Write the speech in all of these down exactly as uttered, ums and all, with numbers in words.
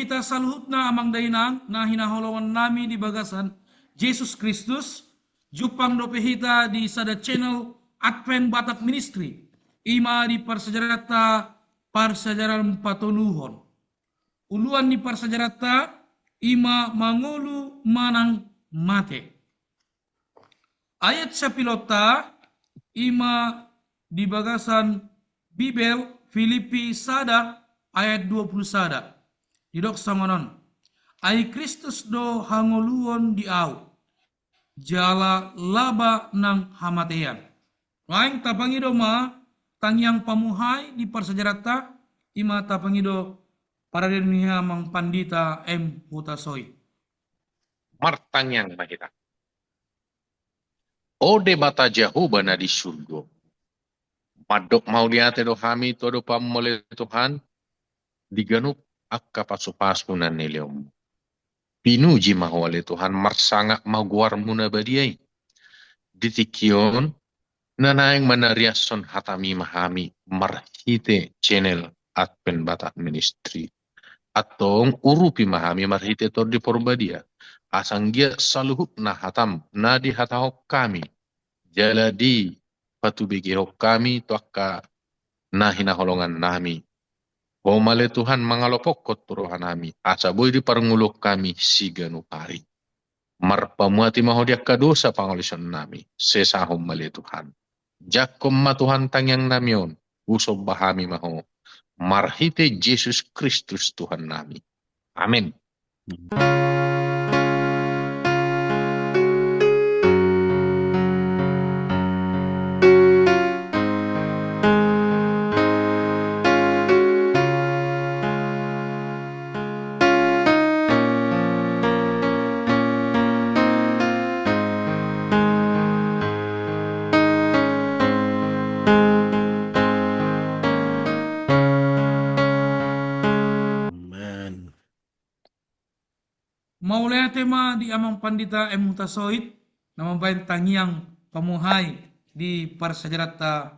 hita saluhutna amang dainang na hinaholongan nami di bagasan Jesus Kristus, jumpang dope hita di sada channel Advent Batak Ministry, ima di parsajaranta parsajaran patoluhon. Uluan ni parsajaranta ima mangolu manang mate. Ayat sapilonta ima di bagasan Bibel, Filipi sada ayat dua puluh sada. Didok songon on: Ai Kristus do hangoluon di ahu, jala laba nang hamatean. Laeng tapangido ma tangiang pamuhai di parsajaranta, ima tapangido parade ni amang pandita M Hutasoit. Martangiang ma hita. O Debata Jahowa na di surgo, mandok mauliate do hami tu adopanmu ale Tuhan, di ganup angka pasupasu na nilehonmu. Pinuji ma ho ale Tuhan, marsangap ma goarmu na badia i. Di tingki on, na naeng manariashon hatami ma hami marhite channel Advent Batak Ministry. Antong urupi ma hami marhite Tondi Porbadia, asa anggiat saluhutna hatam na dihatahon hami, jala dipatubegehon hami tu angka na hinaholongan nami. Ho ma ale Tuhan mangalophon tu roha nami, asa boi diparngoluhon hami siganup ari. Marpamuati ma ho di angka dosa pangalaosion nami, sesahon ma ale Tuhan. Jangkon ma Tuhan tangiang nami on, husomba hami ma ho, marhite Jesus Kristus Tuhan nami. Amen. Amen. Mauliate ma di amang pandita M Hutasoit na mambahen tangiang pamuhai di parsajaranta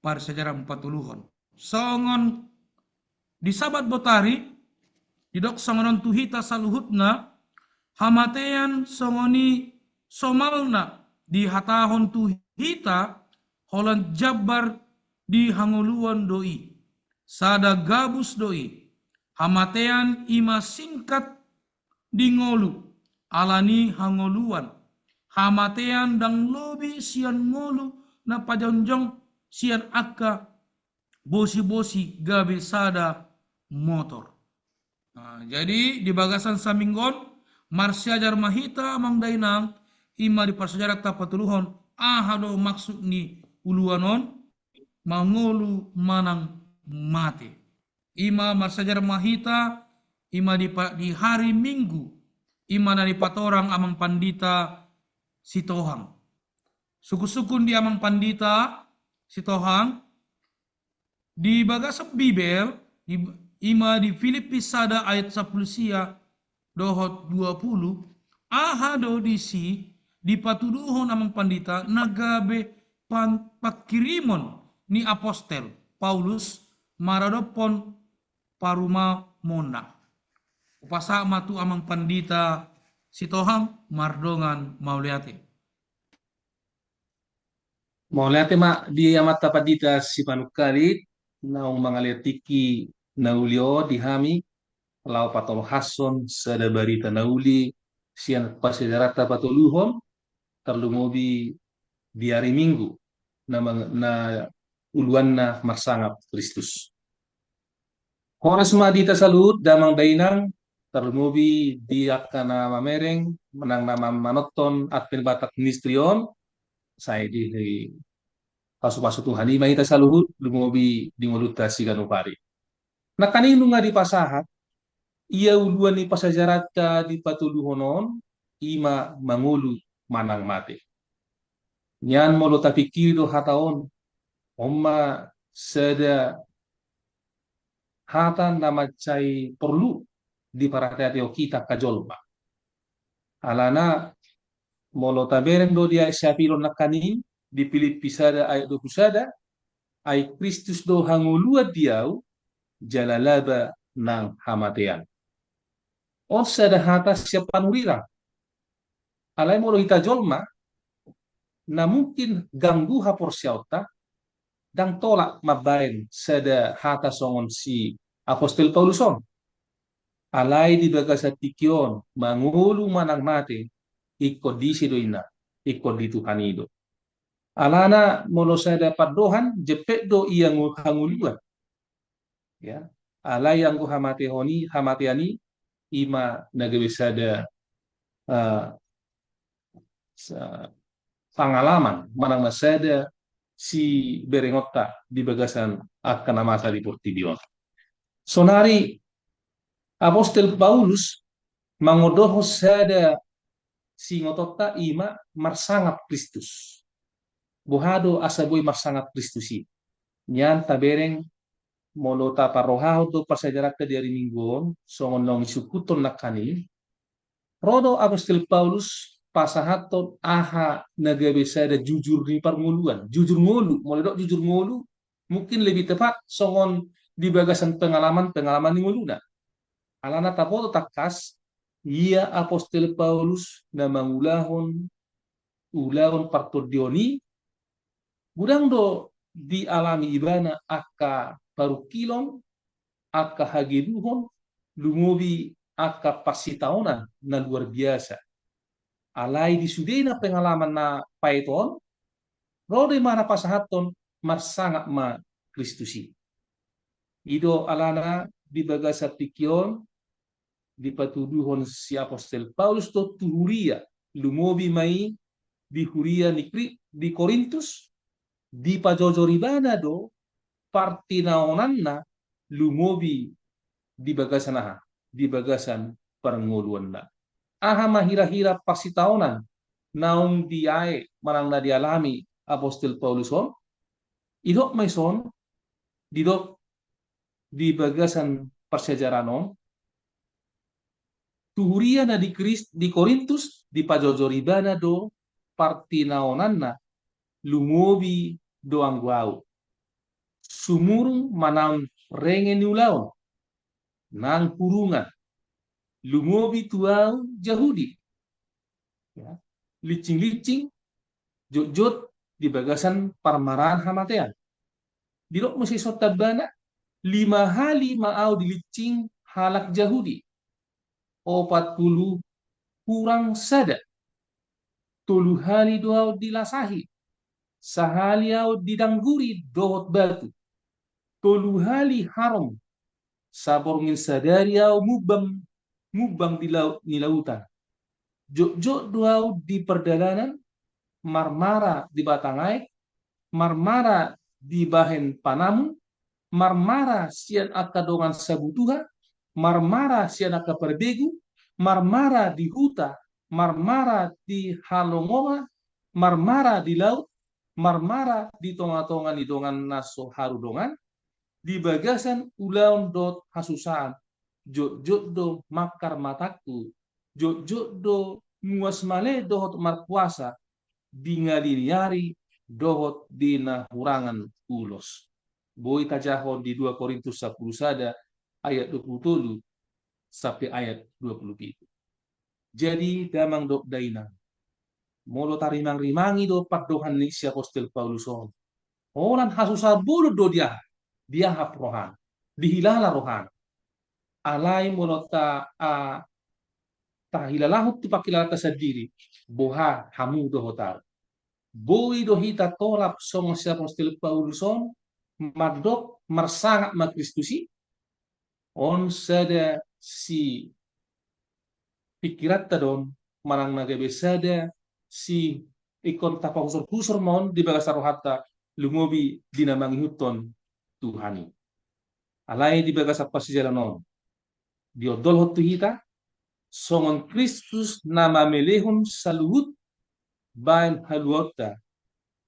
parsajaran patoluhon. Songon di Sabat botari, didok songon on tu hita saluhutna: Hamatean songon i somalna dihatahon tu hita, holan jambar di hangoluan do i. Sada gabus do i. Hamatean ima singkat di ngolu, alani hangoluan. Hamatean ndang lobi sian ngolu na pajongjong sian angka bosibosi gabe sada motor. Nah, jadi di bagasan saminggu on, marsiajar ma hita amang dainang, ima di parsajaranta patoluhon, aha do maksud ni uluan on, mangolu manang mate. Ima marsiajar ma hita, ima di pa-, di hari Minggu, ima na dipatorang amang pandita Sitohang. Sungkunsungkun di amang pandita Sitohang, di bagasan Bibel, di, ima di Filipi sada ayat sampulu sia dohot dua pulu, aha do disi dipatuduhon amang pandita na gabe pan-, pangkirimon ni apostel Paulus maradophon parumamonna. Hupasahat ma tu amang pandita Sitohang mardongan mauliate. Mauliate ma di amanta pandita Sipanungkalit, naung mangalehon tingki na uli on di hami, laho patolhashon sada barita na uli sian parsajaranta patoluhon, tarlumobi di ari Minggu, na mang-, na uluanna marsangap Kristus. Horas ma di hita saluhut damang dainang, tarlumobi di angka na mamereng, manang na ma-, manonton Advent Batak Ministry on, sai di, di pasupasu Tuhan i ma hita saluhut, lumobi di ngolunta siganup ari. Nangkaning nunga dipasahat, ia uluan ni parsajaranta di patoluhon on, ima mangolu manang mate. Nian molo tapingkiri do hata on, on ma sada hata na mansai porlu diparhateatehon hita angka jolma. Alana molo tabereng do di ayat siapilon nangkaning, di Pilippi sada ayat dua pulu sada, ai Kristus do hangoluan di ahu, jala laba nang hamatean. On sada hata sian panurirang. Alai molo hita jolma na mungkin ganggu haporseaonta, ndang tolap mambaen sada hata songon si Apostel Paulus on. Alai di bagasan tingki on, mangolu manang mate, ingkon di ise do inna, ingkon di Tuhan i do. Alana molo sada pandohan, jempek do ia ngu-, hangoluan. Ya, alai anggo hamateon i, hamatean i, ima na gabe sada, eh, sa-, pangalaman, manang na sada siberengonta di bagasan angka na masa di portibi on. Sonari Apostel Paulus mangondolhon sada siingotonta, ima marsangap Kristus. Boha do asa boi marsangap Kristus i? Nian tabereng molo taparrohahon do parsiajaranta di ari Minggu on, songon naung isungkunhon nangkin i, ro do Apostel Paulus pasahathon aha na gabe sada jujur ni parngoluan, jujur ngolu, molo didok jujur ngolu, mungkin lebih tepat songon di bagasan pengalaman-pengalaman ni ngoluna. Alana taboto tangkas, ia Apostel Paulus na mangulahon ulaon partondion i, godang do dialami ibana angka parungkilon, angka hageduhon, lumobi angka parsitaonan na luar biasa. Alai di sudena pengalaman na paet on, ro do ibana pasahathon, marsangap ma Kristus i. I do alana di bagasan tingki on, dipatuduhon si Apostel Paulus do tu huria, lumobi ma i di huria ni Kri-, di Korintus, dipajojor ibana do partinaonanna, lumobi di bagasan aha? Di bagasan parngoluanna. Aha ma hira-hira parsitaonan naung diae manang na dialami Apostel Paulus on? Didok ma dison, didok di bagasan parsiajaran on, tu huria na di Kris-, di Korintus, dipajojor ibana do partinaonanna, lumobi do anggo au. Sumurung ma naung renge ni ulaon, nang hurungan, lumobi tu au Jahudi. Ya. Lincing-lincing, jotjot di bagasan parmaraan hamatean. Didok muse dison tu ibana, lima hali ma au dilincing halak Jahudi, opat pulu hurang sada. Tolu hali do au dilasahi, sahali au didangguri dohot batu, tolu hali harom, saborngin sadari au mumbang, mumbang di laut ni lautan. Jotjot do au di pardalanan, marmara di batang aek, marmara dibahen panamung, marmara sian angka dongan sabutuha, marmara sian angka parbegu, marmara di huta, marmara di halongongan, marmara di laut, marmara di tonga-tonga ni dongan na so haru dongan, di bagasan ulaon dohot hasusaan, jotjot do mangkar matangku, jotjot do muas male dohot marpuasa, di ngali ni ari dohot di na hurangan ulos. Boi tajaha di dua Korintus sampulu sada ayat dua pulu tolu sampe ayat dua pulu pitu. Jadi damang dohot dainang, molo tarimang-rimangi do pandohan ni si Apostel Paulus on, holan hasusahan bolon do diahap, diahap rohana, dihilala rohana. Alai molo ta, a, tahilalahon tu panghilalanta sandiri, boha hamu dohot au. Boi do hita tolap songon si Apostel Paulus on, mandok marsangap ma Kristus i, on sada sipingkiranta do on, manang na gabe sada si ingkon tapahusor-husor ma on di bagasan rohanta, lumobi di na mangihuthon Tuhan i. Alai di bagasan parsiajaran on, diondolhon tu hita, songon Kristus na mamelehon saluhut baen haluaonta,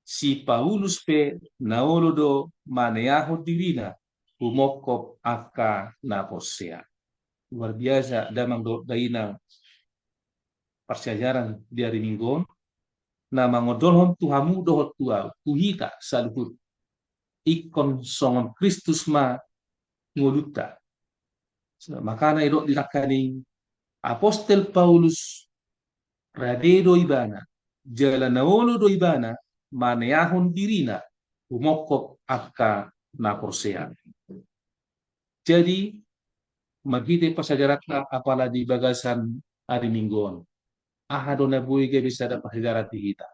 si Paulus pe na olo do maneahon dirina, humongkop angka na porsea. Luar biasa damang dohot dainang, parsiajaran di ari Minggu on, na mangondolhon tu hamu dohot tu au, tu hita saluhut, ingkon songon Kristus ma ngolunta. Makana didok di nangkaning, Apostel Paulus rade do ibana, jala na olo do ibana maneahon dirina humongkop angka na porsea. Jadi, marhite parsiajaranta apala di bagasan ari Minggu on, aha do na boi gabe sada parsiajaran di hita?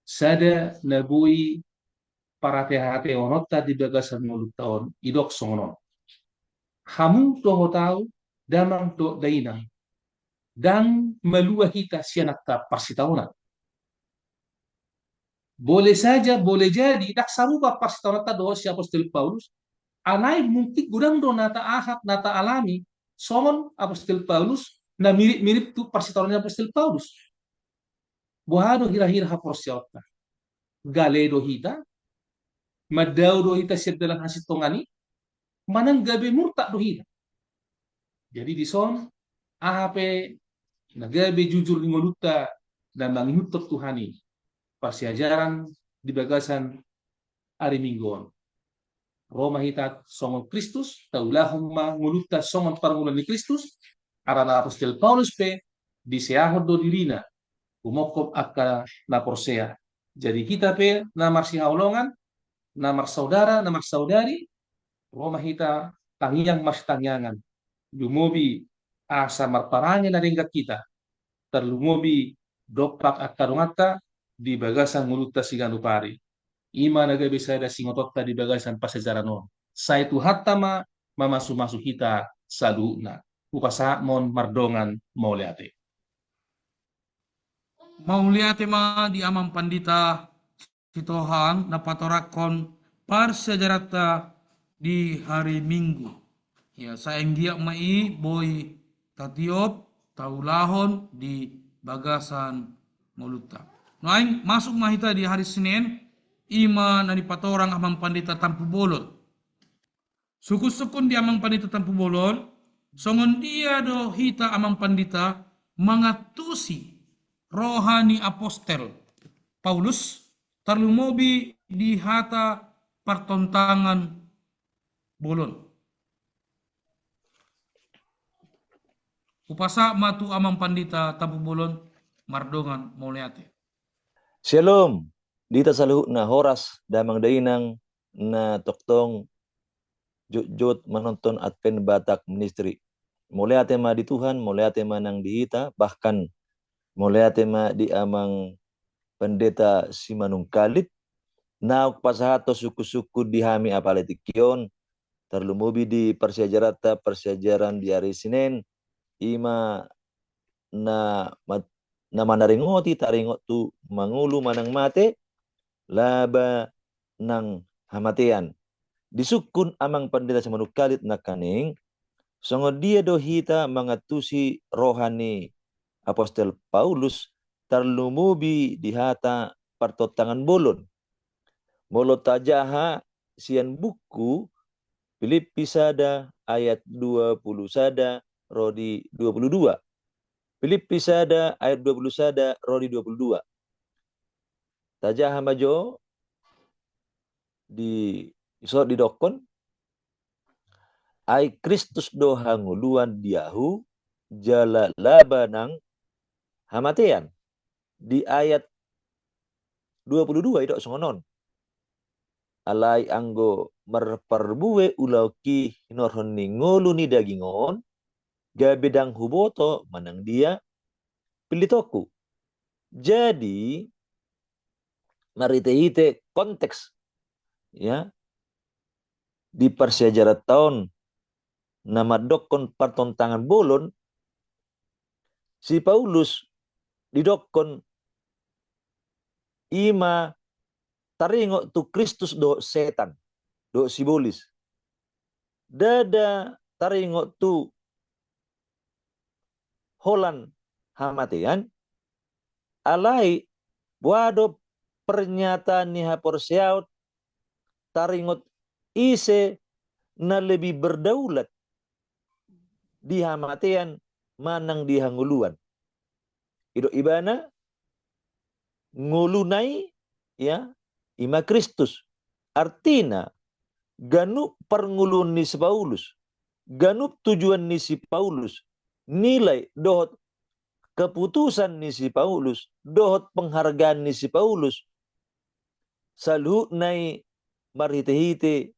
Sada na boi parhate-hateononta di bagasan ngolunta on, didok songon on. Hamu dohot ahu, damang dohot dainang, ndang malua hita sian angka parsitaonan. Boleh saja, boleh jadi, ndang sarupa parsitaononta dohot si Apostel Paulus, alai mungkin godang do na taahat, na taalami songon Apostel Paulus, na mirip-mirip tu parsitaonan ni Apostel Paulus. Boha do hira-hira haporseaonta? Gale do hita? Mandao do hita sian dalan hasintongan i? Manang gabe murtad do hita? Jadi dison, aha pe na gabe jujur ni ngolunta na mangihuthon Tuhan i, parsiajaran di bagasan ari Minggu on. Ro ma hita songon Kristus, taulahon ma ngolunta songon parngoluan ni Kristus, ala na Apostel Paulus pe diseahon do dirina humongkop angka na porsea. Jadi hita pe na marsihaholongan, na marsaudara, na marsaudari, ro ma hita tangiang marsitangiangan. Lumobi asa marparange na denggan hita, tarlumobi dompak angka donganta di bagasan ngolunta siganup ari. I ma na gabe sada singotonta di bagasan parsiajaran on. Sai Tuhanta ma mamasu-masu hita saluhutna. Hupasahat ma on mardongan mauliate. Mauliate ma di Amang Pandita Sitohang na patorangkon parsiajaranta di hari Minggu. Ya, sai anggiat ma i boi tatiop, taulahon di bagasan ngolunta. Nuaeng masuk ma hita di hari Senin, i ma na nipatorang Amang Pandita Tampubolon. Sungkun-sungkun di Amang Pandita Tampubolon, songon dia do hita Amang Pandita mangantusi roha ni Apostel Paulus, tarlumobi di hata partontangan bolon. Hupasahat ma tu Amang Pandita Tampubolon mardongan mauliate. Syalom, di hita saluhutna, horas damang dainang na tongtong jotjot manonton Advent Batak Ministry. Mauliate ma di Tuhan, mauliate ma nang di hita, bahkan mauliate ma di Amang Pandita Simanungkalit, naung pasahathon sungkun-sungkun di hami apala tingki on, tarlumobi di parsiajaranta, parsiajaran di ari Senin, i ma na mat-, na manaringoti taringot tu mangolu manang mate, laba nang hamatean. Disungkun Amang Pandita Simanungkalit nangkaning, songon dia do hita mangantusi roha ni Apostel Paulus tarlumobi di hata partontangan bolon. Molo tajaha sian buku Pilippi sada ayat dua puluh sada ro di dua puluh dua. Pilippi sada ayat dua puluh sada ro di dua puluh dua. Tajaha ma jo di, so didokkon, ai Kristus do hangoluan di ahu, jala laba nang hamatean. Di ayat dua puluh dua didok songon on. Alai anggo marparbue ulaonki hinorhon ni ngolu ni daging on, gabe ndang huboto manang dia pillitongku. Jadi, marhite-hite konteks, ya, di parsiajaranta on na mandokkon partontangan bolon, si Paulus didokkon i ma taringot tu Kristus dohot setan, dohot sibolis. Ndada taringot tu holan hamatean, alai boha do pernyataan ni haporseaon taringot ise na lebih berdaulat di hamatean manang di hangoluan. Didok ibana, ngoluna i, ya, i ma Kristus. Artina, ganup parngoluon ni si Paulus, ganup tujuan ni si Paulus, nilai dohot keputusan ni si Paulus, dohot penghargaan ni si Paulus, saluhutna i marhite-hite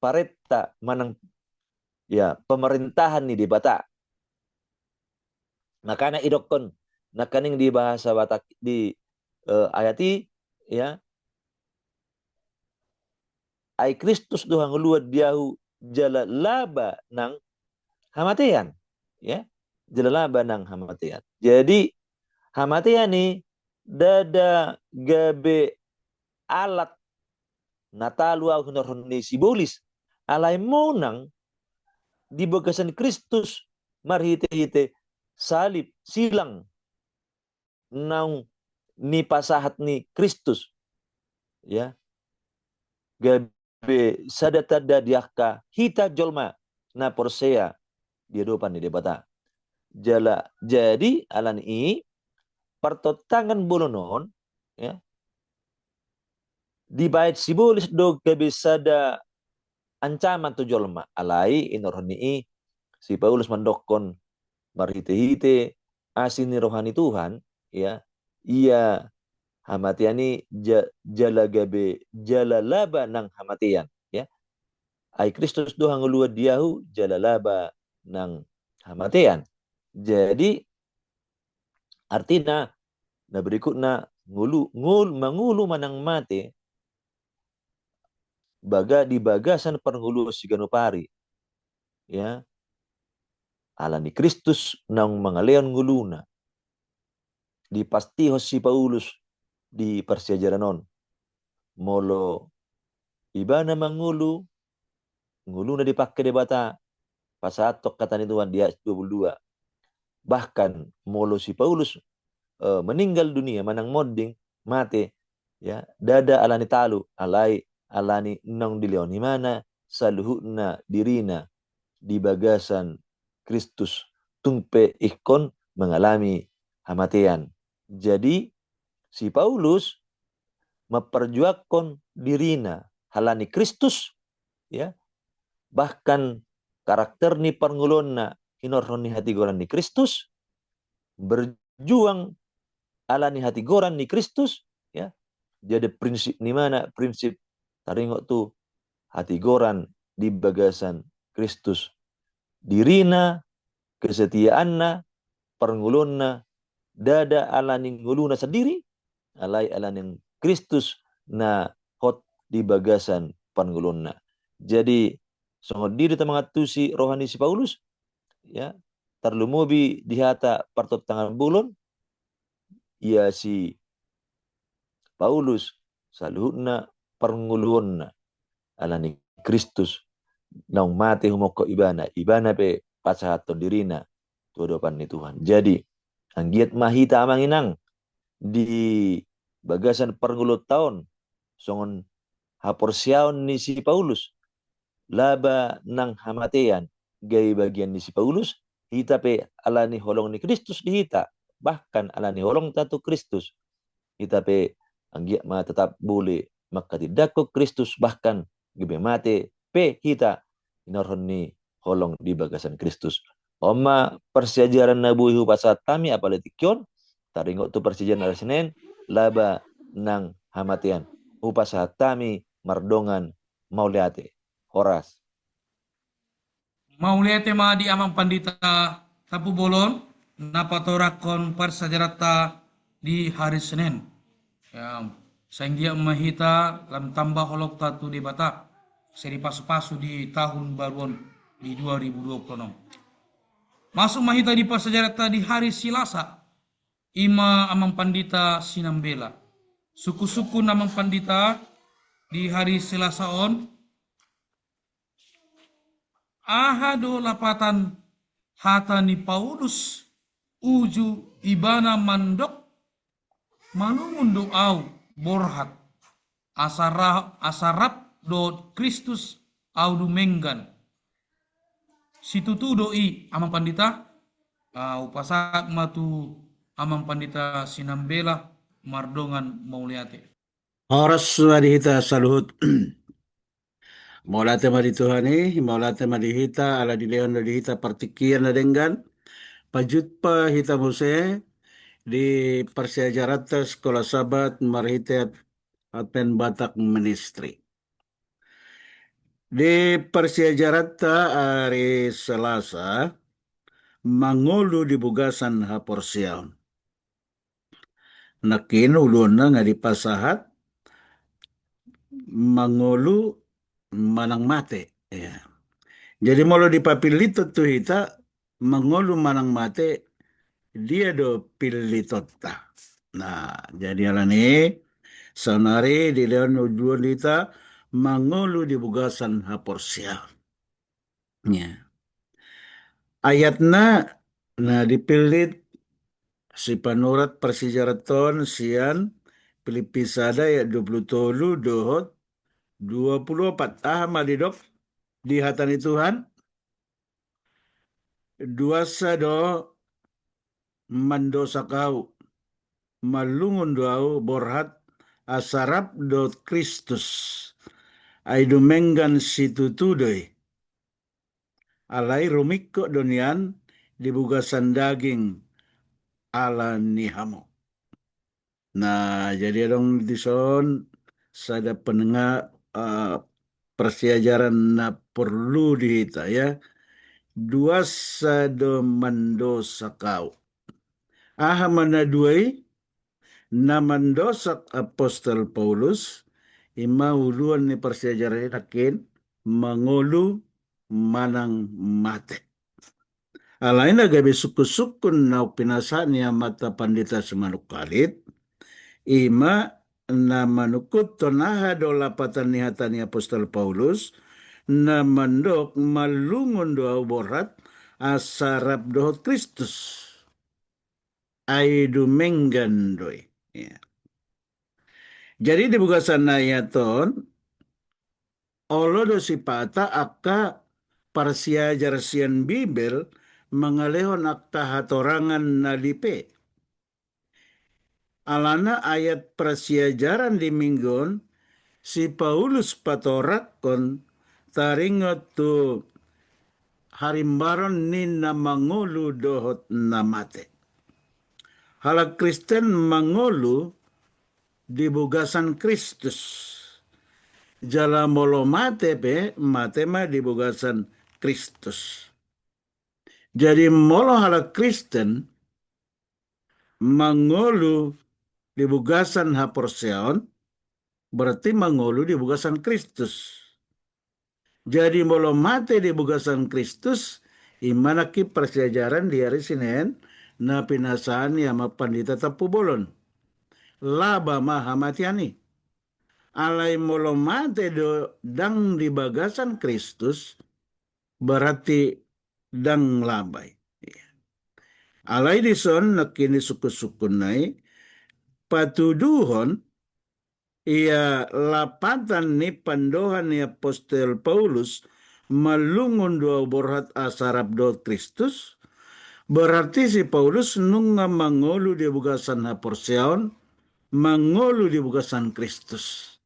parenta manang, ya, pemerintahan ni Debata. Makana idokkon nangkaning di bahasa Batak di, eh, ayat i, ya, ai Kristus do hangoluan di ahu jala laba nang hamatean, ya, jala laba nang hamatean. Jadi hamatean i ndada gabe alat na talu ahu hinorhon ni sibolis, alai monang di bagasan Kristus marhite-hite salib, silang naung nipasahat ni Kristus, ya, gabe sada tanda di angka hita jolma na porsea di adopan ni Debata. Jala, jadi alani i partontangan bolon on, ya, dibaen sibolis do gabe sada ancaman tu jolma, alai hinorhon ni i si Paulus mandokkon marhite-hite asi ni roha ni Tuhan, ya, ia hamatean i ja-, jala gabe jala laba nang hamatean, ya. Ai Kristus do hangoluan di ahu jala laba nang hamatean. Jadi artina na berikutna ngolu, ngol-, mangolu manang mate baga di bagasan parngoluon siganup ari, ya, alani Kristus naung mangalehon ngoluna. Dipastihon si Paulus di parsiajaran on, molo ibana mangolu, ngoluna dipangke Debata pasahathon hata ni Tuhan di ayat dua puluh dua. Bahkan molo si Paulus, eh, meninggal dunia, manang monding, mate, ya, ndada alani talu, alai alani naung dilehon ibana saluhutna dirina di bagasan Kristus, tung pe ingkon mengalami hamatean. Jadi si Paulus memperjuangkon dirina alani Kristus, ya, bahkan karakter ni parngoluonna hinorhon ni hatigoran ni Kristus, berjuang alani hatigoran ni Kristus, ya. Jadi prinsip ni ibana, prinsip taringot tu hatigoran di bagasan Kristus. Dirina, kesetiaanna, parngoluonna, ndada alani ngoluna sandiri, alai alani Kristus na hot di bagasan parngoluonna. Jadi songon dia do hita mangantusi roha ni si Paulus, ya, tarlumobi di hata partontangan bolon, ia si Paulus saluhutna parngoluonna alani Kristus naung mate humongkop ibana, ibana pe pasahathon dirina tu adopan ni Tuhan. Jadi anggiat ma hita amang inang di bagasan parngoluonta on songon haporseaon ni si Paulus, laba nang hamatean gabe bagian ni si Paulus, hita pe alani holong ni Kristus di hita, bahkan alani holongta tu Kristus, hita pe anggiat ma tetap boi manghatindanghon Kristus, bahkan gabe mate pe hita hinorhon ni holong di bagasan Kristus. On ma parsiajaran na boi hupasahat hami apala tingki on, taringot tu parsiajaran ari Senen, laba nang hamatean. Hupasahat hami mardongan mauliate. Horas. Mauliate ma di Amang Pandita Tampubolon na patorangkon parsiajaranta di hari Senin. Ya, sai anggiat ma hita lam tamba holongta tu Debata, sai dipasupasu di tahun baru on di dua ribu dua puluh enam. Masuk ma hita di parsiajaranta di hari Selasa, ima Amang Pandita Sinambela. Sungkun-sungkun Amang Pandita di hari Selasa on, aha do lapatan hata ni Paulus uju ibana mandok, malungun do au borhat, asa ra-, asa rap dohot Kristus au dumenggan. Situtu do i Amang Pandita, ah, hupasahat ma tu Amang Pandita Sinambela mardongan mauliate. Horas ma di hita saluhut. Mauliate ma di Tuhan i, mauliate ma di hita, ala dilehon do di hita partingkian na denggan, Pajumpa hita muse di parsiajaranta Sekolah Sabat marhite Advent Batak Ministry. Di parsiajaranta ari Selasa, mangolu di bagasan haporseaon. Nangkin uluanna nga dipasahat mangolu manang mate. Ya. Jadi molo dipapillit tu hita mangolu manang mate, dia do pillitonta. Nah, jadi alani saonari dilehon uluan hita mangolu di bagasan haporseaon. Ya. Ayatna na dipillit sipanurat parsiajaranta on sian Pilippi sada ayat dua puluh tolu dohot dua puluh opat. Aha ma didok di hata ni Tuhan? Duansa do mandosak ahu, manlungun do ahu borhat asa rap dohot Kristus. Ai dumenggan situtu do i. Alai rumingkot do nian di bagasan daging ala ni hamu. Nah, jadi adong dison sada pendengar, eh, parsiajaran na porlu di hita, ya. Duansa do mandosak ahu. Aha ma na dua i? Na mandosak apostel Paulus, ima uluan ni parsiajaran i nangkin mangolu manang mate. Alai na gabe sungkun-sungkun naung pinasahat ni amanta pandita simanungkalit, ima na manungkuthon aha do lapatan ni hata ni apostel Paulus, na mandok manlungun do ahu borhat asa rap dohot Kristus. Ai dumenggan do i. Ya. Jadi di bagasan ayat on, olo do sipata angka parsiajar sian Bibel mangalehon angka hatorangan na lipe. Alana ayat parsiajaran di minggu on, si Paulus patoranghon taringot tu harimbaron ni na mangolu dohot na mate. Halak Kristen mangolu di bagasan Kristus. Jala molo mate pe, mate ma di bagasan Kristus. Jadi molo halak Kristen mangolu di bagasan haporseaon, berarti mangolu di bagasan Kristus. Jadi molo mate di bagasan Kristus, ima nangkin parsiajaran di ari Sinen na pinasahat ni amang pandita Tampubolon. Laba ma hamatean i. Alai molo mate do ndang di bagasan Kristus, berarti ndang laba i. Alai dison nangkin disungkun-sungkunna i patuduhon ia lapatan ni pandohan ni apostel Paulus, manlungun do ahu borhat asa rap dohot Kristus, berarti si Paulus nunga mangolu di bagasan haporseaon, mangolu di bagasan Kristus.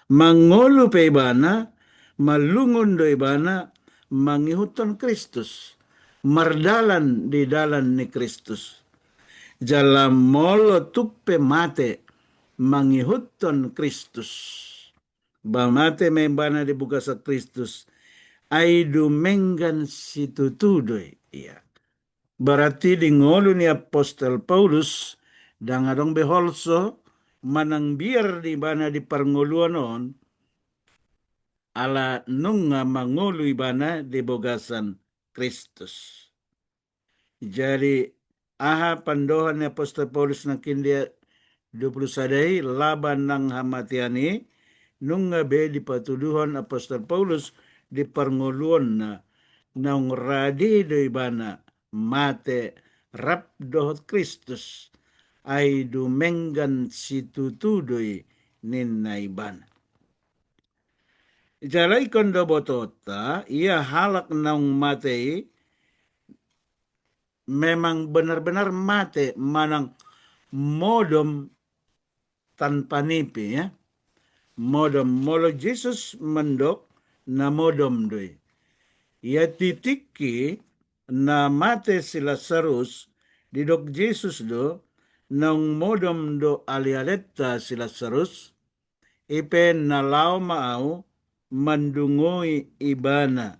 Mangolu pe ibana, manlungun do ibana mangihuthon Kristus, mardalan di dalan ni Kristus. Jala molo tung pe mate mangihuthon Kristus, ba mate ma ibana di bagasan Kristus, ai dumenggan situtu do i. Ia. Berarti di ngolu ni apostel Paulus, ndang adong be holso manang biar di ibana di parngoluan on, ala nunga mangolu ibana di bagasan Kristus. Jadi, aha pandohan ni apostel Paulus nangkin di dua puluh sada i, laba nang hamatean i, nunga be dipatuduhon apostel Paulus di parngoluonna, naung rade do ibana mate rap dohot Kristus, ai dumenggan situtu do i ninna ibana. Jala ingkon do botoonta, ia halak naung mate i memang benar-benar mate manang modom tanpa nipi, ya. Modom, molo Jesus mandok na modom do i. Ia di tingki na mate si Lasarus, didok Jesus do, naung modom do alealenta si Lasarus, i pe na laho ma ahu mandungoi ibana,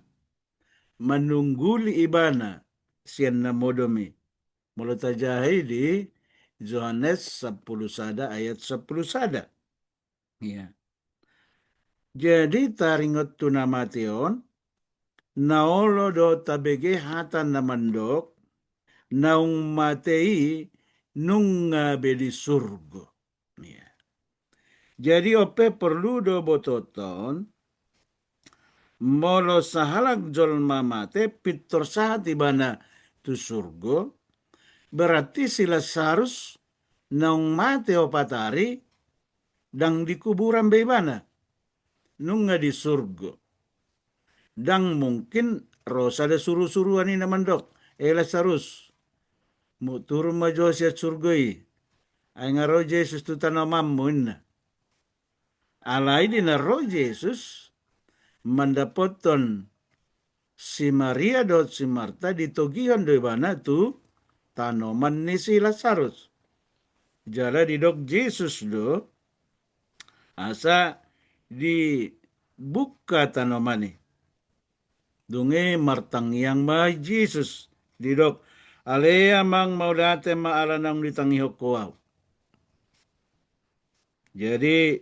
manungguli ibana sian na modom i. Molo tajaha i di Johannes sampulu sada ayat sampulu sada. Iya. Jadi taringot tu na mate on, na olo do tabege hata na mandok, naung mate i nunga be di surgo. Iya. Jadi on pe porlu do bototon, molo sahalak jolma mate, pintor sahat ibana tu surgo, berarti si Lasarus naung mate opat ari, ndang di kuburan be ibana, nunga di surgo. Ndang mungkin ro sada surusuruan i na mandok, "E Lasarus, muk turun ma jo sian surgo i, ai nga ro Jesus tu tanomanmu," ninna. Alai di na ro Jesus mandapothon si Maria dohot si Marta, ditogihon do ibana tu tanoman ni si Lasarus. Jala didok Jesus do asa dibungka tanoman i. Dung i martangiang ma Jesus, didok, "Ale Amang, mauliate ma ala naung ditangihon Ho ahu." Jadi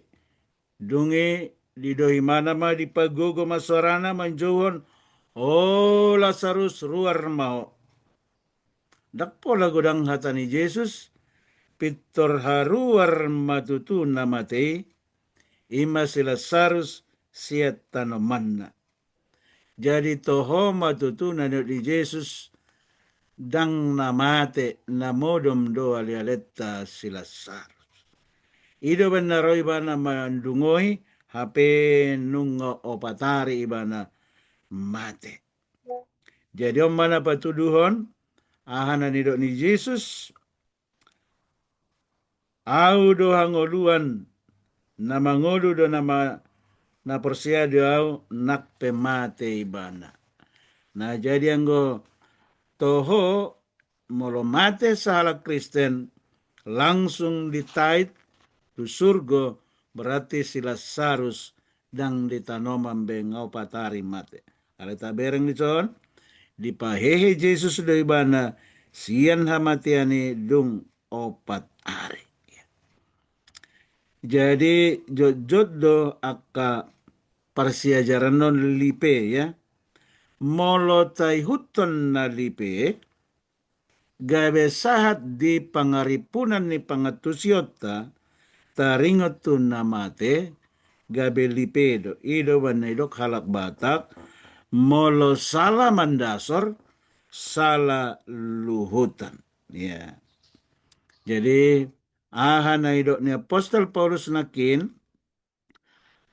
dung i didok ibana ma, dipagogo ma soarana manjouhon, "O Lasarus, ruar ma ho." Ndang pola godang hata ni Jesus, pintor haruar ma tutu na mate i, i ma si Lasarus sian tanomanna. Jadi toho ma tutu na nidok ni Jesus, ndang na mate, na modom do alealenta si Lasarus. I do umbahen na ro ibana mandungoi, hape nunga opat ari ibana mate. Jadi on ma na patuduhon aha na nidok ni Jesus, "Ahu do hangoluan, na mangolu do na ma-, na porsea di ahu, nang pe mate ibana." Nah, jadi anggo toho molo mate sahalak Kristen langsung ditait tu surgo, berarti si Lasarus ndang di tanoman be, nga opat ari mate. Alai tabereng dison, dipahehe Jesus do ibana sian hamatean i dung opat ari. Jadi jotjot do angka parsiajaran on lipe, ya. Molo taihuthon na lipe, gabe sahat di pangarimpunan ni pangantusionta, taringot tu na mate, gabe lipe do. I do umbahen na nidok halak Batak, molo sala mandasor, sala luhutan. Ya. Jadi, aha na nidok ni apostel Paulus nangkin,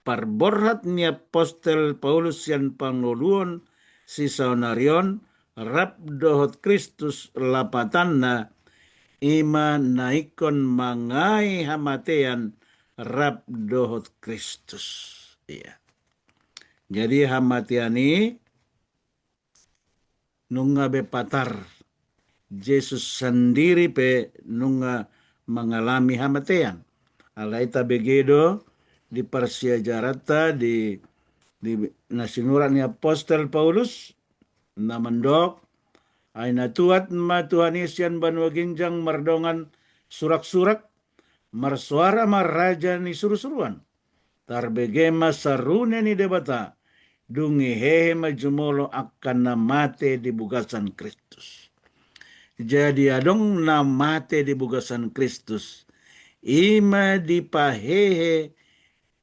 parborhat ni apostel Paulus sian pangoluon sisaonari on rap dohot Kristus, lapatanna i ma na ingkon mangae hamatean rap dohot Kristus. Iya. Jadi hamatean i nunga be patar. Jesus sandiri pe nunga mangalami hamatean. Alai tabege do di parsiajaranta di, di na sinurat ni apostel Paulus, na mandok, "Ai na tuat ma Tuhan i sian banua ginjang mardongan suraksurak, marsoara ma raja ni surusuruan. Tarbege ma sarune ni Debata, dung i hehe ma jumolo angka na mate di bagasan Kristus." Jadi adong na mate di bagasan Kristus, i ma dipahehe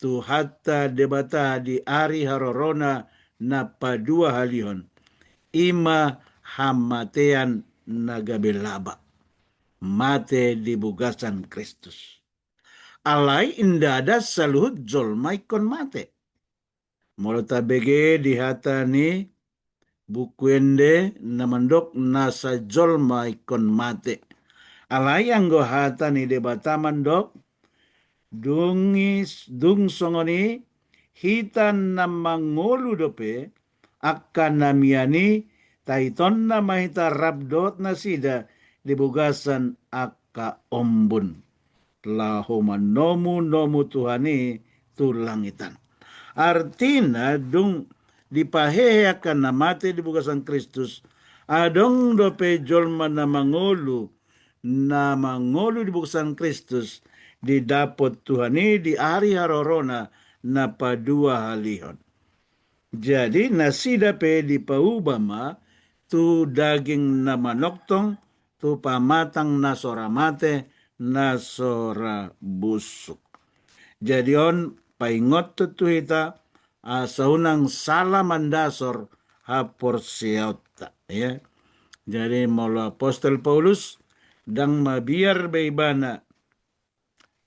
Tuhanta Debata di ari harorona na paduahalihon, i ma hamatean na gabe laba, mate di bagasan Kristus. Alai ndada saluhut jolma ingkon mate. Molo tabege di hata ni Buku Ende na mandok nasa jolma ingkon mate. Alai anggo hata ni Debata mandok, dung i, dung songon i, hita na mangolu dope, angka na mian i taitonna ma hita rap dohot nasida di bagasan angka ombun, laho manomu-nomu Tuhan i tu langit an. Artina dung dipahehe angka na mate di bagasan Kristus, adong dope jolma na mangolu, na mangolu di bagasan Kristus, didapot Tuhan i di ari harorona na paduahalihon. Jadi nasida pe dipauba ma tu daging na manongtong, tu pamatang na so ra mate, na so ra busuk. Jadi on paingothon tu hita, asa unang sala mandasor haporseaonta, ya. Jadi molo apostel Paulus, ndang mabiar be ibana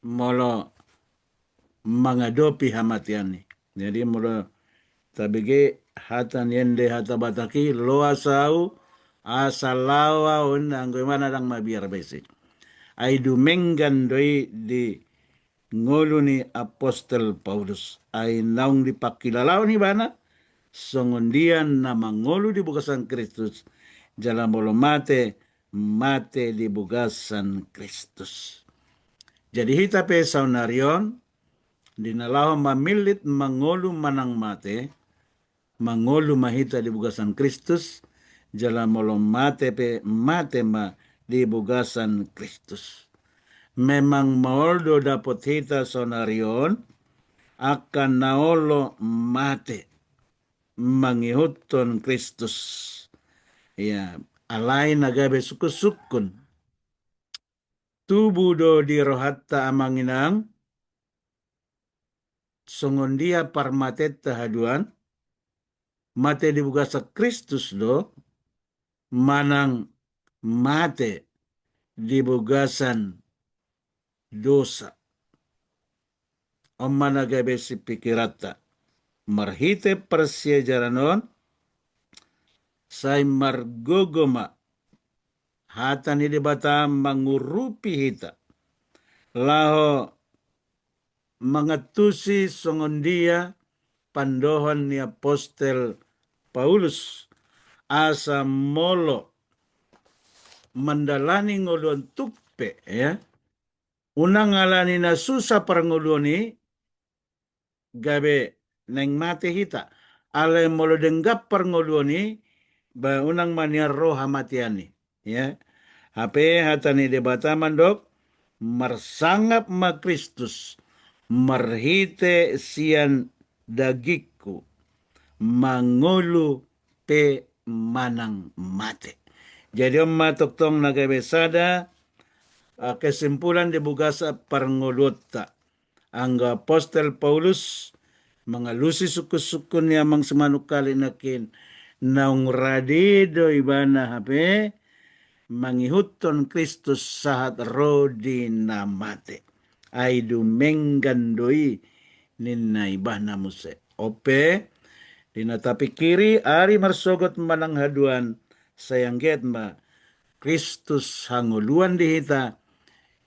molo mangadopi hamatean i. Jadi molo tabege hata ni ende hata Batak i, loas ahu asa lao ahu, ninna, anggo ibana ndang mabiar be isi. Ai dumenggan do i di ngolu ni apostel Paulus. Ai naung dipangkilalahon ibana songon dia na mangolu di bagasan Kristus, jala molo mate, mate di bagasan Kristus. Jadi hita pe saonari on, di na laho mamillit mangolu manang mate, mangolu ma hita di bagasan Kristus, jala molo mate pe, mate ma di bagasan Kristus. Memang maol do dapot hita saonari on angka na olo mate mangihuthon Kristus. Ya, alai na gabe sungkun-sungkun. Tubu do di rohanta, amang inang, songon dia parmateanta haduan, mate di bagasan Kristus do, manang mate di bagasan dosa. On ma na gabe sipikiranta. Marhite parsiajaran on, sai margogo ma hata ni Debata mangurupi hita, laho mangantusi songon dia pandohan ni apostel Paulus, asa molo mandalani ngolu on tuk pe, ya, unang alani na susa parngoluon i, gabe naeng mate hita. Alai molo denggan parngoluon i, ba unang ma nian ro hamatean i, ya. Hape hata ni Debata mandok, marsangap ma Kristus marhite sian dagingku, mangolu pe manang mate. Jadi on ma tongtong na gabe sada, ah, kesimpulan di bagasan parngoluonta. Anggo apostel Paulus mangalusi sungkun-sungkun ni amang simanungkalit nangkin, naung rade do ibana hape mangihuthon Kristus sahat ro di na mate. Ai dumenggan do i, ninna ibana muse. On pe, di na tapingkiri ari marsogot manang haduan, sai anggiat ma Kristus hangoluan di hita,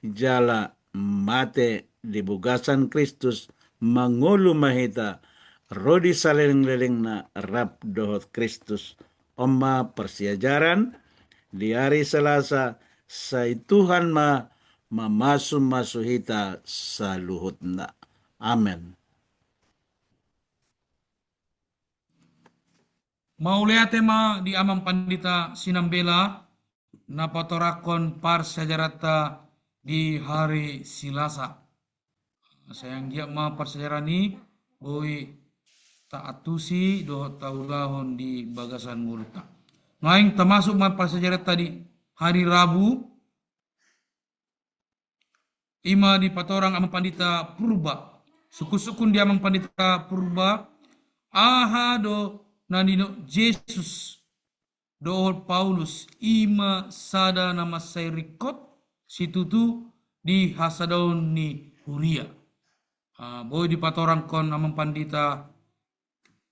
jala mate di bagasan Kristus, mangolu ma hita ro di salelenglelengna rap dohot Kristus. On ma parsiajaran di ari Selasa, sai Tuhan ma mamasumasu hita saluhutna. Amen. Mauliate ma di amang pandita sinambela na patorangkon parsiajaranta di hari Selasa. Sai anggiat ma parsiajaran i boi taantusi dohot taulahon di bagasan ngolunta. Naeng tamasuk ma parsiajaranta di hari Rabu, i ma dipatorang amang pandita Purba. Sungkun-sungkun di amang pandita Purba, aha do na nidok Jesus dohot Paulus, i ma sada na mansai ringkot situtu di hasadaon ni huria. Ah, boi dipatorangkon amang pandita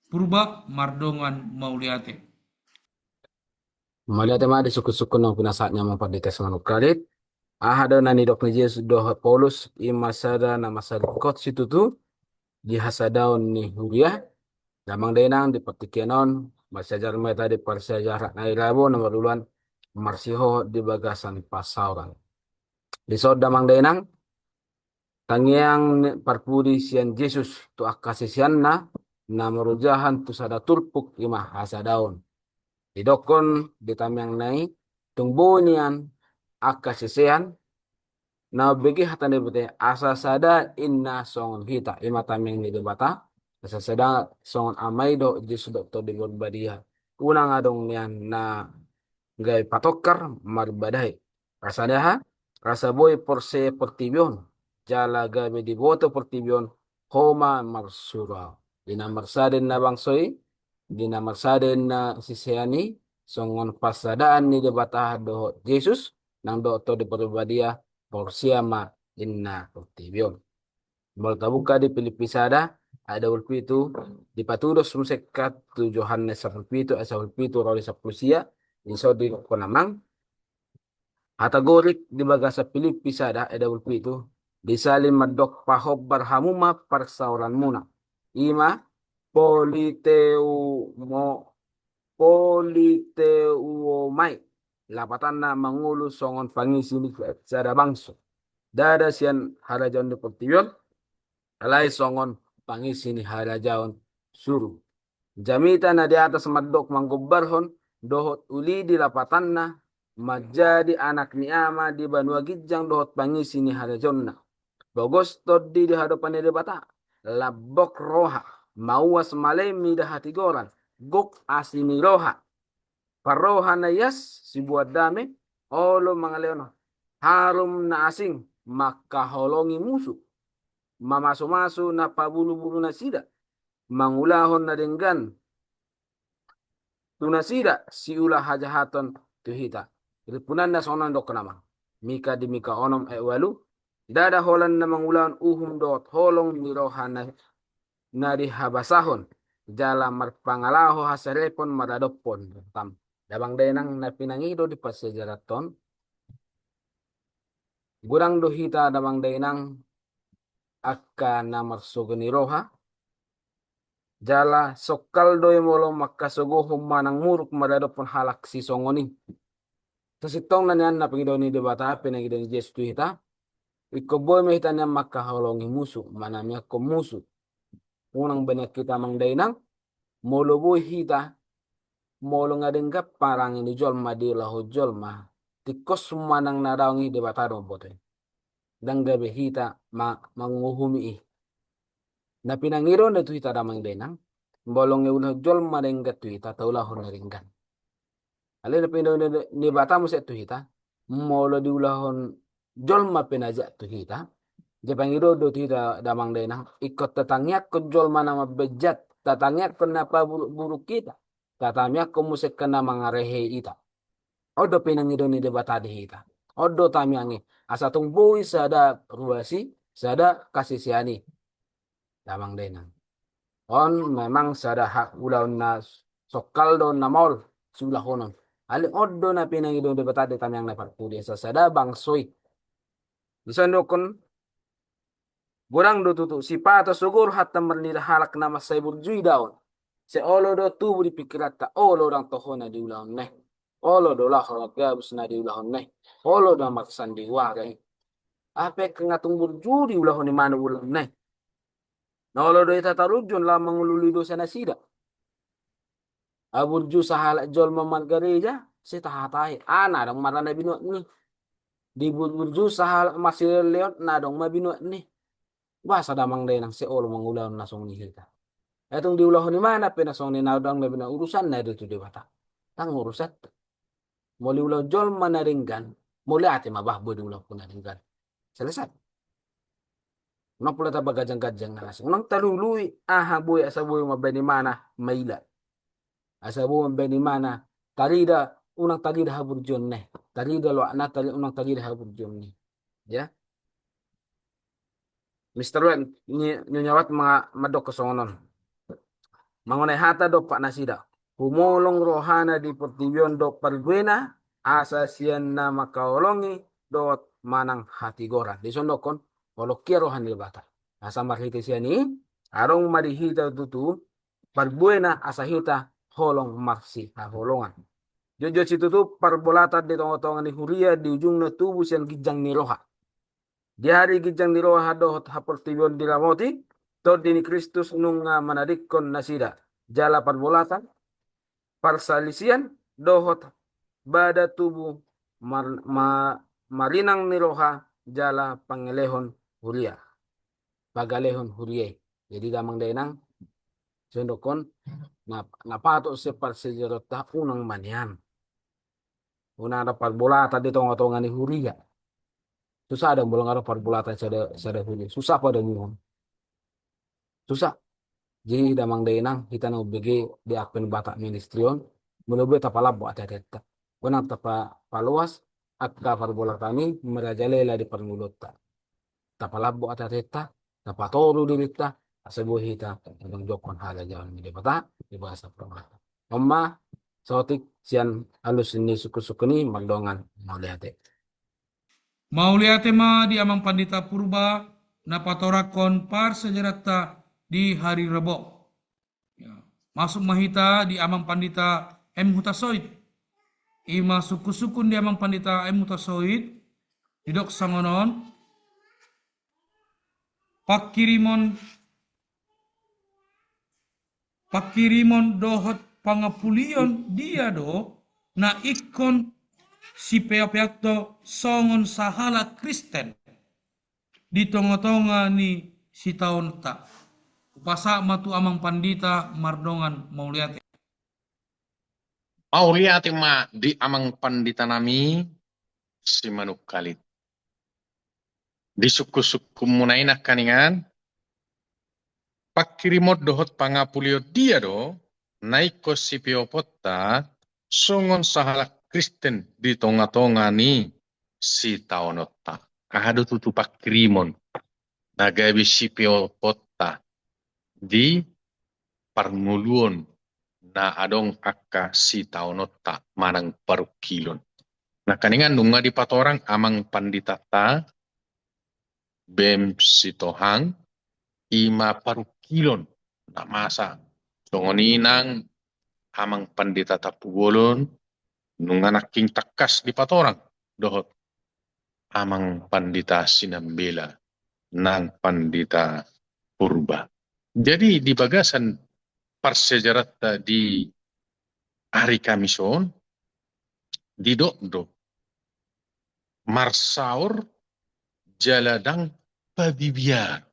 Purba mardongan mauliate. Mauliate ma di sungkun-sungkun naung pinasahat ni amang pandita simanungkalit. Aha do na nidok ni Jesus dohot Paulus, i ma sada na mansai ringkot situtu di hasadaon ni huria. Damang dainang, di partingkian on Marsiajar ma hita di parsiajaran na i rabo na marulaon marsihohot di bagasan pansaoran. Dison damang dainang, tangiang ni parpudi sian Jesus tu angka siseanna na marojahan tu sada turpuk, i ma hasadaon. Didokkon di tangiangna i, tung boi nian angka sisean na umbege hata ni Debata, asa sada inna songon hita, i ma tangiang ni Debata, asa sada songon Ama i dohot Jesus dohot Tondi Parbadia. Unang adong nian na gabe patongkar maribadai. Asa ni aha? Asa boi porsea portibi on, jala gabe diboto portibi on, ho ma marsuru. Di na marsada inna bangso i, di na marsada inna sisean i, songon pansadaan ni Debata dohot Jesus, nang dohot Tondi Parbadia, porsea ma inna portibi on. Molo tabuka di Pilippi sada, ayat dua pulu pitu, dipatudos muse hita tu Johannes sampulu pitu, ayat sampulu pitu, ro di sampulu sia, dison didokkon amang. Hata Gorik di bagasan Pilippi sada, ayat dua pulu pitu, disalin mandok pahombar hamu ma parsaoranmuna. I ma politeumo-, politeuomai. Lapatanna mangolu songon pangisi ni sada bangso. Ndada sian harajaon ni portibi on, alai songon pangisi ni harajaon surgo. Jamita na di atas mandok manggombarhon dohot uli di lapatanna, manjadi anak ni Ama di banua ginjang dohot pangisi ni harajaonna. Pogos tondi di hadopan ni Debata, lambok roha, mauas male mida hatigoran, gok asi ni roha, parroha na ias, siboan dame, olo mangalehon harum na asing, mangkaholongi musu, mamasumasu na pabulubulu nasida, mangulahon na denggan tu nasida siula hajahaton tu hita. Rimpunanna songon on didokkon amang. Mika di Mika onom ayat ualu, ndada holan na mangulahon uhum dohot holong ni roha na, na di habasahon, jala marpangalaho haserepon maradophon. Tam. Damang dainang na pinangido di parsiajaran on, godang do hita damang dainang angka na marsogo ni roha, jala songkal do i molo mangkasogohon manang muruk maradophon halak sisongon i. Sasintongna nian na pinangido ni Debata, pinangido ni Jesus tu hita, ingkon boi ma hita nian mangkaholongi musu, manamiangkon musu. Unang be nian hita damang dainang, molo boi hita, molo nga denggan parange ni jolma diulahon jolma, tingkos manang na daong i Debata do mamboto i. Ndang gabe hita ma-, manguhumi i. Na pinangido na tu hita damang dainang, molo nga diulahon jolma denggan tu hita, taulahon na denggan. Alai na pinangido ni Debata muse tu hita, molo diulahon jolma pe na jat tu hita, dipangido do tu hita damang dainang, ingkon tatangiangkon jolma na mambaen jat, tatangiangkon na paburuk-buruk hita, tatangiangkon muse angka na mangarehei hita. On do pinangido ni Debata di hita. On do tangiang i, asa tung boi sada ruas i, sada hasisean i. Damang dainang. On memang sada hak ulaon na songkal do na maol siulahonon. Alai on do na pinangido ni Debata di tangiang na parpudi, asa sada bangso i. Dison didokkon, godang do tutu, sipato sogo do hata marnida halak na mansai burju i da on. Sai olo do tubu di pingkiranta, olo ndang toho na diulahonna i. Olo do laho gabus na diulahonna i. Olo do marsandiwara i. Hape nga tung burju diulahon imana ulaonna i. Na olo do hita tarujon laho mangulului dosa nasida. Aburju sahalak jolma margareja, sai tahatai, a na adong ma ra na binuat ni. Diburju sahalak marsilehon, na adong ma binuat ni. Boasa damang dainang sai olo mangulahon na songon i hita? Ai tung diulahon imana pe na songon i, na adong na binuat, urusanna do tu Debata. Ndang urusanta. Molo diulahon jolma na denggan, mauliate ma bah boi diulahon na denggan. Selesai. Unang pola tapaganjang-ganjang na asing. Unang talului aha boi, asa boi mambaen imana maila. Asa boi mambaen imana tarida, unang tarida haburjuonna i. Tarida loakna, tari-, unang tarida haburjuonna i. Ya. Mister Wen, ni, ni nyawat ma-, mandok songon on. Mangonai hata dompak nasida. Humolong rohana di portibi on do parbuena, asa sian na mangkaholongi dohot manang hatigoran. Dison didokkon, holong hia roha ni Debata. Asa marhite sian i, adong ma di hita tutu, parbuena asa hita holong marsihaholongan. Jotjot situtu parbolatan di tongatonga ni huria di ujungna tubu sian ginjang ni roha. Di ari ginjang ni roha dohot haportibion diramoti, Tondi ni Kristus nunga manadingkon nasida. Jala parbolatan, parsalisian, dohot bada tubu mar-, ma-, marinang ni roha jala pangelehon huria. Pagalehon huria i. Jadi damang dainang, songon dokkon, na, na patut sian parsiajaronta unang manian. Unang adong parbolatan di tongatonga ni huria. Susah adong molo nga adong parbolatan sada, sada huria. Susah padamuhon. Susah. Jadi damang dainang, hita na umbege di Advent Batak Ministry on, molo boi tapalambok ateateta. Unang tapa-, paloas angka parbolatan i merajalela di parngoluonta. Tapalambok ateateta, tapatoru dirinta, asa boi hita manjongjonghon harajaon ni Debata di bagasan parngoluonta. On ma saotik sian alus ni sungkunsungkun i mardongan mauliate. Mauliate ma di Amang Pandita Purba na patorangkon parsiajaranta di hari Rebo. Ya. Masuk ma hita di Amang Pandita M Hutasoit. I ma sungkunsungkun di Amang Pandita M Hutasoit. Didok songon on. Pangkirimon, pangkirimon dohot pangampulion dia do na ingkon sipeopeonta songon sahalak Kristen di tongatonga ni sitaononta? Hupasahat ma tu Amang Pandita mardongan mauliate. Mauliate ma di Amang Pandita nami Simanungkalit. Di sungkunsungkunmuna i nangkiningan, pangkirimon dohot pangampulion dia do na ingkon sipeopeonta songon sahalak Kristen di tongatonga ni sitaononta. Aha do tutu pangkirimon na gabe sipeopeonta di parngoluon na adong angka sitaononta manang parungkilon? Nangkiningan nunga dipatorang Amang Panditanta B M Sitohang, i ma parungkilon na masa. Songon i nang Amang Pandita Tampubolon, nunga nangkin tangkas dipatorang dohot Amang Pandita Sinambela nang Pandita Purba. Jadi di bagasan parsiajaranta di ari Kamis on, didok do marsaor jala ndang pabibiar.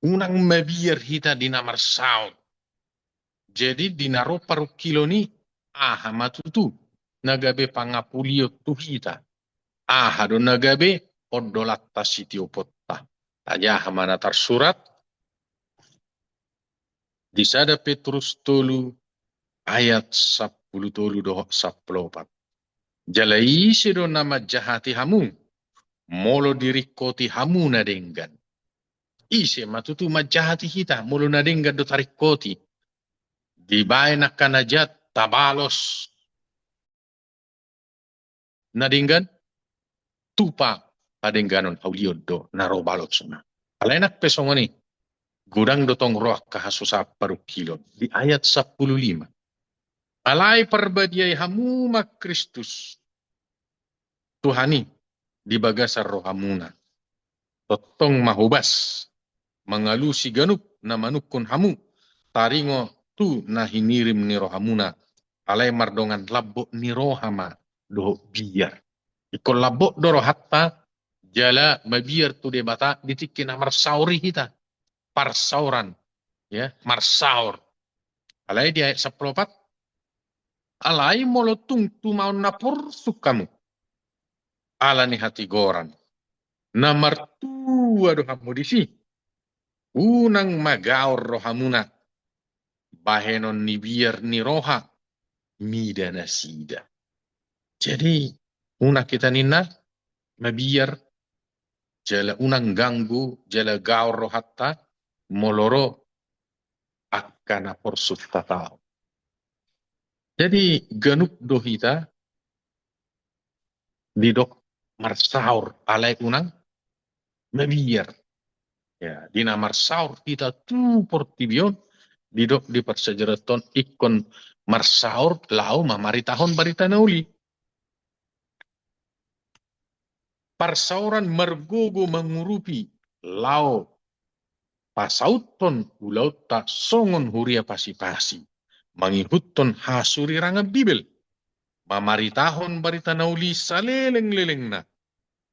Unang mabiar hita di na marsaor. Jadi di na ro parungkilon i, aha ma tutu na gabe pangampulion tu hita? Aha do na gabe ondolanta sitioponta? Tajaha ma na tarsurat di sada Petrus tolu ayat sampulu tolu dohot sampulu opat. Jala ise do na manjahati hamu molo diringkoti hamu na denggan? Ise ma tutu manjahati hita molo na denggan do taringkoti? Dibaen angka na jat tabalos na denggan, tupa padengganon haulion do na ro balosna. Alai nang pe songon i, godang do tong ro angka hasusaan parungkilon. Di ayat sampulu lima. Alai parbadiai hamu ma Kristus Tuhan i di bagasan rohamuna. Tongtong ma hobas mangalusi ganup na manungkun hamu taringot tu na hinirim ni rohamuna, alai mardongan lambok ni roha ma dohot biar. Ingkon lambok do rohanta jala mabiar tu Debata di tingki na marsaor i hita. Parsaoran, ya, marsaor. Alai di ayat sampulu opat, alai molo tung tumaon na porsuk hamu ala ni hatigoran, na martua do hamu disi, unang ma gaor rohamuna bahenon ni biar ni roha mida nasida. Jadi unang hita ninna mabiar jala unang ganggu jala gaor rohanta molo ro angka na porsuk tataon. Jadi ganup do hita didok marsaor alai unang mabiar. Ya, di na marsaor hita tu portibi on, didok di parsiajaranta on ingkon marsaor laho mamaritahon barita na uli. Parsaoran margogo mangurupi laho pasauthon ulaonta songon huria pasipasi, mangihuthon hasurirangan Bibel, mamaritahon barita na uli salelenglelengna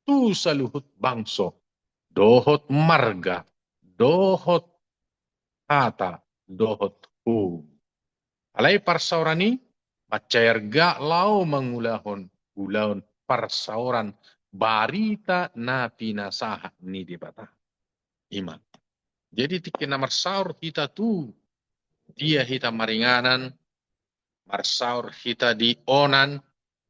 tu saluhut bangso, dohot marga, dohot hata, dohot hou. Alai parsaoran i mansai arga laho mangulahon ulaon parsaoran barita na pinasahat ni Debata. I ma. Jadi tingki na marsaor hita tu dia hita maringanan, marsaor hita di onan,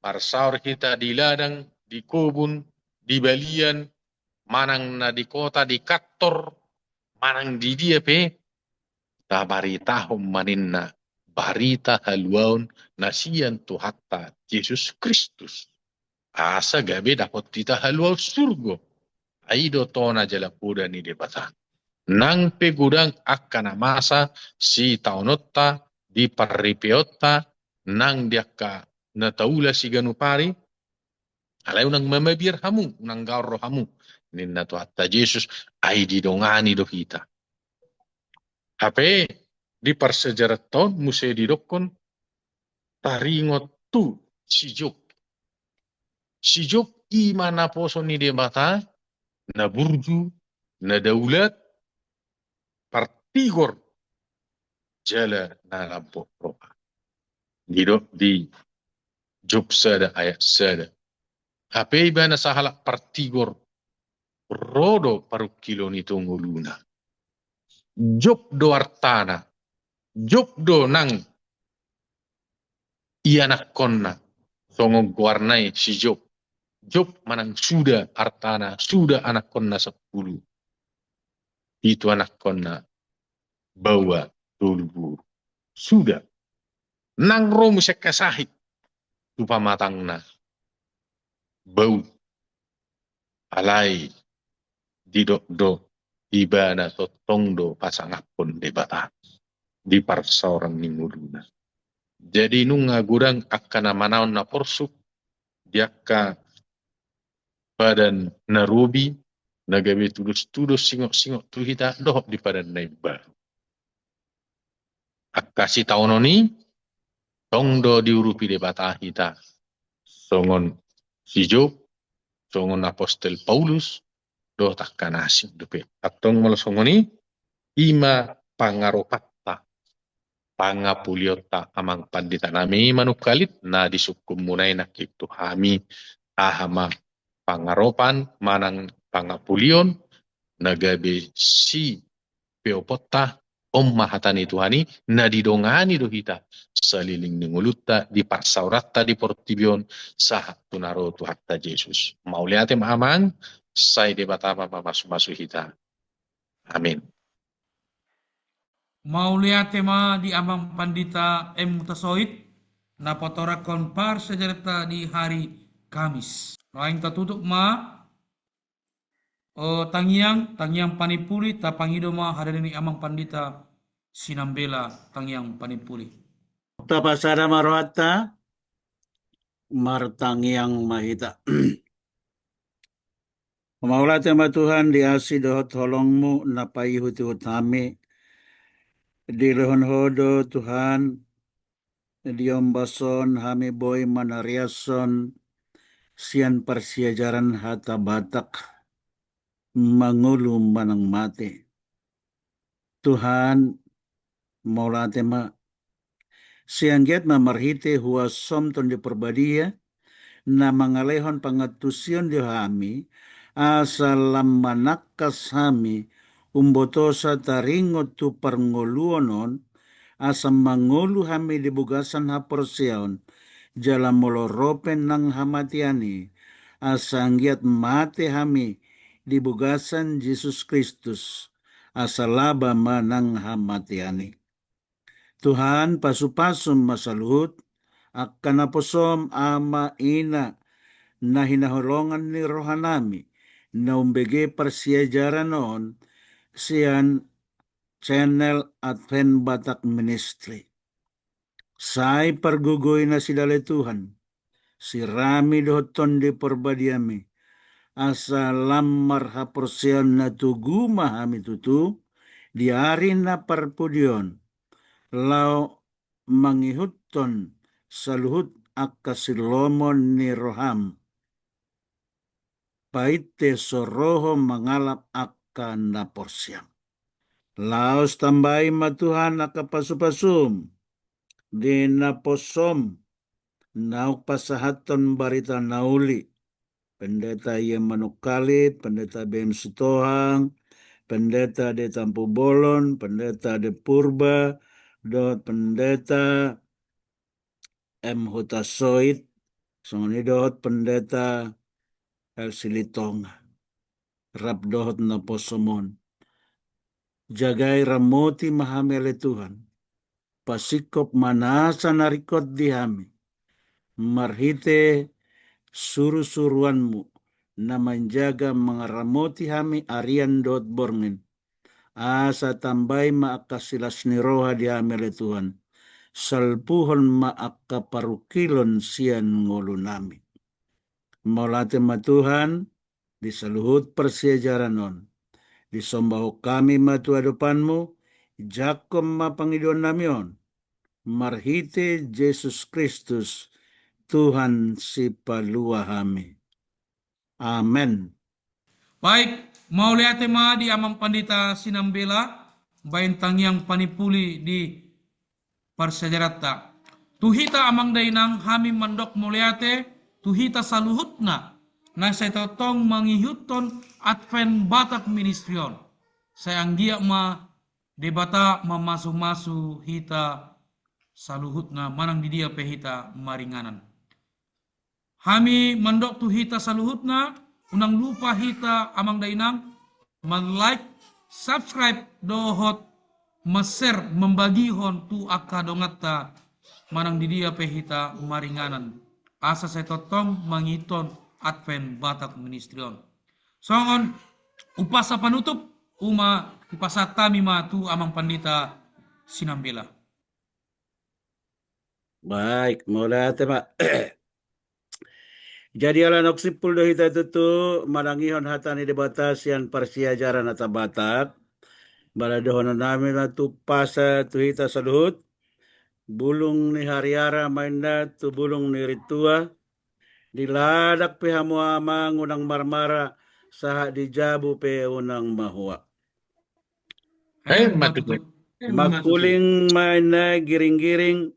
marsaor hita di ladang, di kobun, di balian, manang na di kota, di kantor, manang di dia pe, tabaritahon ma ninna barita haluaon na sian Tuhanta Jesus Kristus. Asa gabe dapot hita haluaon surgo. Ai do tona jala poda ni Debata. Nang pe godang angka na masa sitaononta di parripeonta, nang di angka na taula siganup ari, alai unang mamabiar hamu, unang gaor rohamu, ninna Tuhanta Jesus, ai didongani do hita. Hape di parsiajaranta on muse didokkon taringot tu si Job. Si Job i ma naposo ni Debata, na burju, na daulat, partigor, jala na lambok roha. Didok di Job sada ayat sada. Hape ibana sahalak partigor, ro do parungkilon i tu ngoluna. Job do artana, Job do nang ianakkonna, songon goarna i si Job. Job manang suda artana, suda anakkonna sampulu. Pitu anakkonna, baoa tolu boru. Suda. Nang ro muse angka sahit tu pamatangna. Bau. Alai didok do ibana tongtong do pasangaphon Debata di parsaoran ni ngoluna. Jadi nunga godang angka na manaon na porsuk di angka padan na robi, na gabe tudostudos singotsingot tu hita dohot di padan na imbaru. Angka sitaonon i tong do diurupi Debata hita, songon si Job, songon apostel Paulus, dohot angka na asing dope. Antong molo songon i, i ma pangaropanta, pangapolionta amang pandita nami manungkalit na disungkunmuna i nangkin tu hami, aha ma pangaropan manang pangapolion na gabe sipeoponta. On ma hata ni Tuhan i na didongani do hita saleleng ni ngolunta di parsaoranta di portibi on sahat tu na ro Tuhanta Jesus. Mauliate ma amang, sai Debata ma mamasumasu hita. Amin. Mauliate ma di amang pandita M Hutasoit na patorangkon parsiajaranta di hari Kamis. Naeng tatutup ma, o, tangiang, tangiang panimpuli, tapangido ma hadirionta ni amang pandita Sinambela tangiang panimpuli. Tapasada ma rohanta, martangiang ma hita. Mauliate ma Tuhan di asi dohot holongmu na paihutihut hami, dilehon Ho do Tuhan, di ombas on hami boi manariashon sian parsiajaran hata Batak mangolu manang mate. Tuhan, mauliate ma, sai anggiat ma marhite huasom Tondi Parbadia, na mangalehon pangantusion di hami, asa lam manangkas hami umbotosa taringot tu parngoluon on, asa mangolu hami di bagasan haporseaon, jala molo ro pe nang hamatean i, asa anggiat mate hami di bagasan Jesus Kristus, asa laba ma nang hamatean i. Tuhan, pasupasu ma saluhut angka naposom, ama, ina, na hinaholongan ni rohanami, na umbege parsiajaran on sian channel Advent Batak Ministry. Sai pargogoi nasida ale Tuhan, sirami dohot Tondi Parbadiami, asa lam marhaporseaon na togu ma hami tutu, di ari na parpudi on, laho mangihuthon saluhut angka silomo ni roham, painte so ro Ho mangalap angka na porsea. Laos tambai ma Tuhan angka pasupasum di naposom, naung pasahathon barita na uli, Pendeta Ian Manungkalit, Pendeta B M Sitohang, Pendeta D Tampubolon, Pendeta D Purba, dohot Pendeta M Hutasoit, songon i dohot Pendeta L Silitonga, rap dohot naposom on. Jagai, ramoti ma hami ale Tuhan, pasingkop ma nasa na ringkot di hami, marhite surusuruanmu na manjaga mangaramoti hami arian dohot borngin, asa tambai ma angka silas ni roha di hami ale Tuhan, salpuhon ma angka parungkilon sian ngolunami. Mauliate ma Tuhan, di saluhut parsiajaran on. Disombahon hami ma tu adopanmu, jangkon ma pangidoannami on, marhite Jesus Kristus, Tuhan Sipalua hami. Amen. Baik, mauliate ma di Amang Pandita Sinambela, baen tangiang panimpuli di parsiajaranta. Tu hita amang dainang hami mandok mauliate, tu hita saluhutna, na sai tongtong mangihuthon Advent Batak Ministry on. Sai anggiat ma Debata mamasumasu hita saluhutna manang di dia pe hita maringanan. Hami mandok tu hita saluhutna, unang lupa hita amang dainang, man-like, subscribe, dohot man-share, mambagihon tu angka donganta, manang di dia pe hita maringanan. Asa sai tongtong mangihuthon Advent Batak Ministry on. Songon umpasa panutup, ima hupasahat hami ma tu amang pandita Sinambela. Baik, mauliate ma. Jadi ala naung simpul do hita tutu manangihon hata ni Debata sian parsiajaran hata Batak. Molo dohononnami ma tu umpasa tu hita saluhut, bulung ni hariara ma inna tu bulung ni rintua, di ladang pe hamu amang unang marmara, sahat di jabu pe unang mahua. Emma tutu. Mangkuling ma inna giringgiring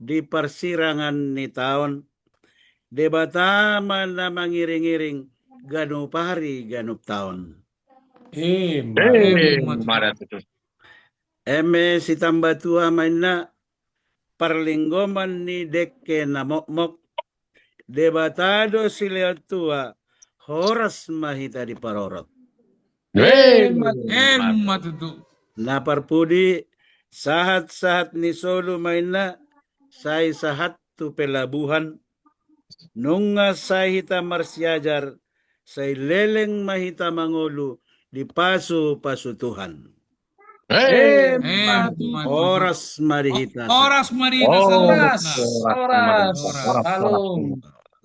di parsirangan ni taon. Debata ma na mangiringiring ganup ari ganup taon. Emma tutu. Eme sitambatua ma inna parlinggoman ni dengke na mokmok. Debata do silehon tua, horas ma hita diparorot. Emma tutu. Na parpudi, sahatsahat ni solu ma inna, sai sahat tu pelabuhan. Nunga sai hita marsiajar, sai leleng ma hita mangolu dipasupasu Tuhan. Emma tutu. Horas ma di hita. Horas ma di hita. Horas. Horas.